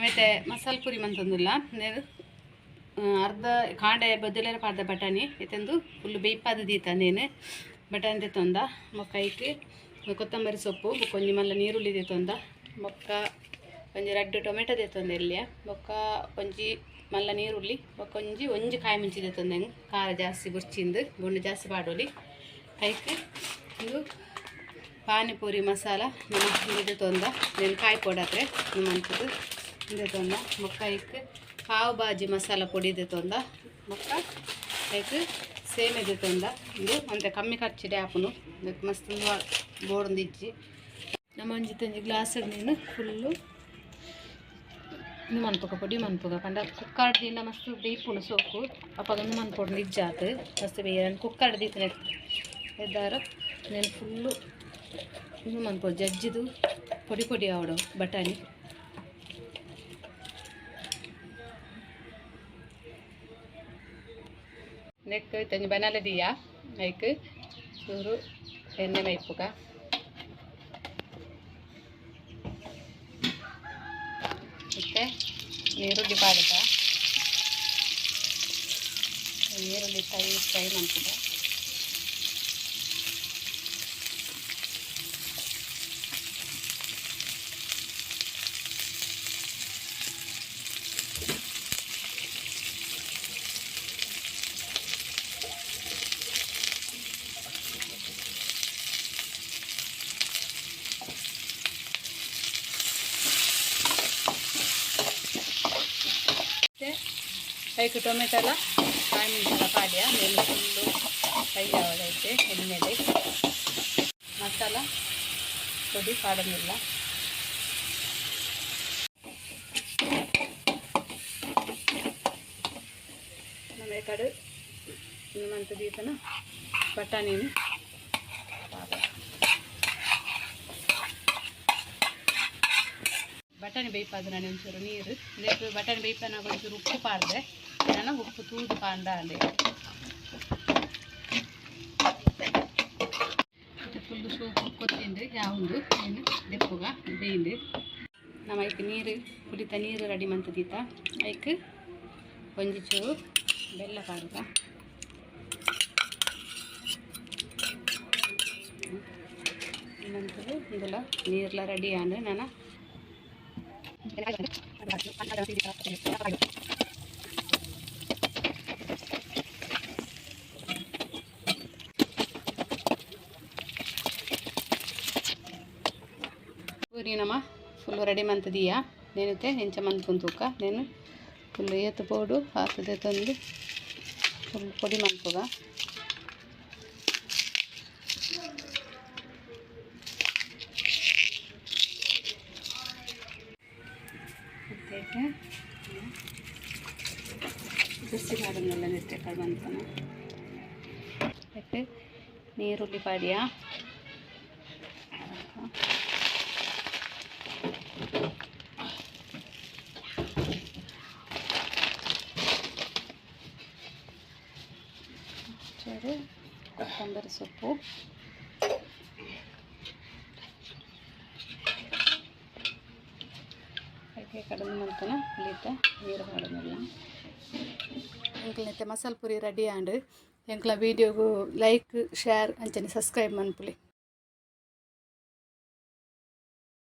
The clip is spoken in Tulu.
ನಮೇತೆ ಮಸಾಲೆ ಪುರಿ ಮಂತೊಂದುಲ್ಲ. ನೇರು ಅರ್ಧ ಕಾಂಡೆ ಬೊಜ್ಜುಲೆರೆ ಪಾಡ್ದ ಬಟಾಣಿ ಇತ್ತೊಂದು ಫುಲ್ ಬೇಯ್ಪಾದ ದೀತ. ನೇನು ಬಟಾಣಿ ದೆತ್ತೊಂದ. ಬೊಕ್ಕ ಐಕ್ ಕೊತ್ತಂಬರಿ ಸೊಪ್ಪು ಬೊಕ್ಕ ಒಂಜಿ ಮಲ್ಲ ನೀರುಳ್ಳಿ ದೆತ್ತೊಂದ. ಬೊಕ್ಕ ಒಂಜಿ ರಡ್ಡ್ ಟೊಮೆಟೊ ದೆತ್ತೊಂದ ಎಲ್ಯ. ಬೊಕ್ಕ ಒಂಜಿ ಮಲ್ಲ ನೀರುಳ್ಳಿ ಬೊಕ್ಕ ಒಂಜಿ ಒಂಜಿ ಕಾಯಿ ಮುಂಚಿ ದೆತ್ತೊಂದೆ. ಖಾರ ಜಾಸ್ತಿ ಬುರ್ಚಿಂದು ಗುಂಡು ಜಾಸ್ತಿ ಪಾಡೊಲಿ. ಐಕ್ ಉಂದು ಪಾನಿಪುರಿ ಮಸಾಲ ನಮ ಉಂದು ದೆತ್ತೊಂದ. ನೆನ್ ಕಾಯಿ ಪೊಡತ್ರೆ ಮಂತುದು ದೆತ್ತೊಂದ. ಬೊಕ್ಕ ಐಕ್ ಪಾವ್ ಬಾಜಿ ಮಸಾಲ ಪೊಡಿ ದೆತ್ತೊಂದ. ಬೊಕ್ಕ ಐಕ್ ಸೇಮೆ ದೆತ್ತೊಂದ. ಉಂದು ಒಂತೆ ಕಮ್ಮಿ ಖರ್ಚಿಡೆ ಆಪುಂಡು. ಉಂದೆಕ್ ಮಸ್ತ್ ಬೋಡೊಂದಿಜ್ಜಿ. ನಮ ಒಂಜಿ ಒಂಜಿ ಗ್ಲಾಸ್ ನೀನು ಫುಲ್ಲು ಉಂದು ಮನ್ಪುಗ, ಪೊಡಿ ಮನ್ಪುಗ. ಪಂಡ ಕುಕ್ಕರ್ ದೀಂಡ ಮಸ್ತ್ ಬೇಯ್ಪುಂಡು ಸೋಕು. ಅಪಗ ಉಂದು ಮನ್ಪೊಡು ಇಜ್ಜಾತ್ ಮಸ್ತ್ ಬೇಯ ಕುಕ್ಕರ್ ದೀತಿನ ಎದ್ದಾರ నేను ಫುಲ್ಲು ಉಂದು ಮನ್ಪೊಡು, ಜಜ್ಜಿದು ಪೊಡಿ ಪೊಡಿ ಆವಡು ಬಟಾಣಿ. ನೆಕ್ ಇತ್ತೊಂಜಿ ಬನಾಲೆ ದೀಯ. ಐಕ್ ಚೂರು ಎಣ್ಣೆ ಮೈಪುಗ. ಇತ್ತೆ ನೀರುಳ್ಳಿ ಪಾಡುಗ. ನೀರುಳ್ಳಿ ಫ್ರೈ ಫ್ರೈ ಮನ್ಪುಗ. ಇತ್ತೆ ಐಕ್ ಟೊಮೆಟೊಲ ಕಾಯಿ ಮೆಣಸೆಲ್ಲ ಪಾಡ್ಯ. ಮೇಲೆ ಫುಲ್ಲು ಫ್ರೈ ಆವಡೈತೆ ಎಣ್ಣೆಡೆ. ಮಸಾಲ ಪೊಡಿ ಪಾಡೊಂದಿಲ್ಲ. ನಮ್ಮ ಕಡೆ ಮಂತ ದೀತನ ಬಟಾಣಿನ ಬಟಾಣಿ ಬೇಯ್ಪಾದ ನಾನು ಒಂಚೂರು ನೀರು ಇದಕ್ಕೆ. ಬಟಾಣಿ ಬೇಯ್ಪಾನಾಗ ಒಂಚೂರು ಉಪ್ಪು ಪಾಡ್ದೆ ನಾನು. ಉಪ್ಪು ತೂದು ಪಾಂಡ ಅಂದೆ. ಮತ್ತೆ ಫುಲ್ಲು ಸೂಪ್ ಕೊತ್ತಿಂಡು ಯಾವುದು ಏನು ದೆಪ್ಪುಗ ಬೇಯಿಂಡು. ನಮ್ಮ ಐಕ್ ನೀರು, ಪುಲಿತ ನೀರು ರೆಡಿ ಮಂತದೀತ. ಐಕ್ ಒಂಜಿ ಚೂರು ಬೆಲ್ಲ ಪಾಡುಗ. ಮಂತದು ಇಂದುಲ ನೀರ್ಲ ರೆಡಿ ಆಂಡ್. ನಾನು ಪೂರಿ ನಮ್ಮ ಫುಲ್ ರೆಡಿ ಮಂತದೀಯ. నేనైతే ಎಂಚ ಮನ್ಪುನ್ ತೂಕ. నేను ಫುಲ್ ಏತ್ ಬೋಡು ಆತ್ ದೆತ್ತೊಂದು ಫುಲ್ ಪೊಡಿ ಮನ್ಪುಗ. ಮತ್ತೆ ಬಿಸಿ ಪಾಡೊಂದುಲ್ಲ ನೆತ್ತೆ ಮನ್ಪುನ. ಮತ್ತೆ ನೀರುಳ್ಳಿ ಪಾಡ್ಯ. ಚೂರು ಕೊತ್ತಂಬರಿ ಸೊಪ್ಪು. ಅದಕ್ಕೆ ಕಡಿಮೆ ಮಲ್ಪುನ ಪುಲಿತ ನೀರು ಪಾಡೊಂದುಲ್ಲ. ಎಂಕ್ಲೆನ ಮಸಾಲೆ ಪುರಿ ರೆಡಿ ಆಂಡ್. ಎಂಕ್ಲ ವೀಡಿಯೋಗು ಲೈಕ್, ಶೇರ್ ಅಂಚನೆ ಸಬ್ಸ್ಕ್ರೈಬ್ ಮನ್ಪುಲೆ.